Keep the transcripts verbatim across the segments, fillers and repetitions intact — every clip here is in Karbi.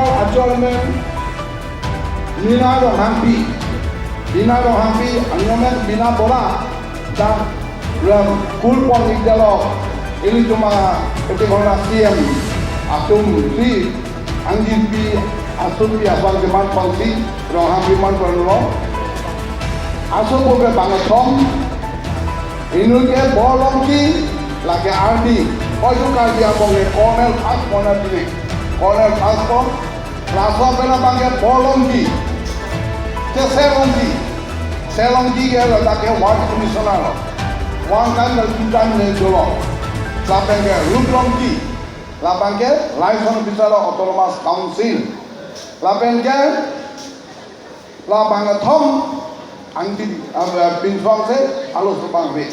Adjournment, Mina Ronghangpi, Mina Ronghangpi, anyomen Mina Bora, dak ram kulpon ikjalo, ilitum a, keting hona C M atum si, angjipi, asumpi aphan keman pangsi, Ronghangpi man panglo. Aso pupe bangkethom, inut ke Borlongki, lake army, oju Karbi Anglong ke Colonel Thaspon atini, Colonel Thaspon, laso pen abang ke Borlongki, ke Selongki, Selongki ke ladak ke ward commissioner lo, one time le two time le jolo, lapen ke Ruplongki, labang ke liaison officer lo Autonomous Council, lapen ke labang kethom angti, ah, pinsong se alo subang ve.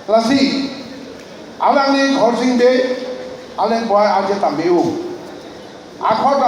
Lasi, alangli Khorsing Bey, aleng boy aje tameu. Akhor tam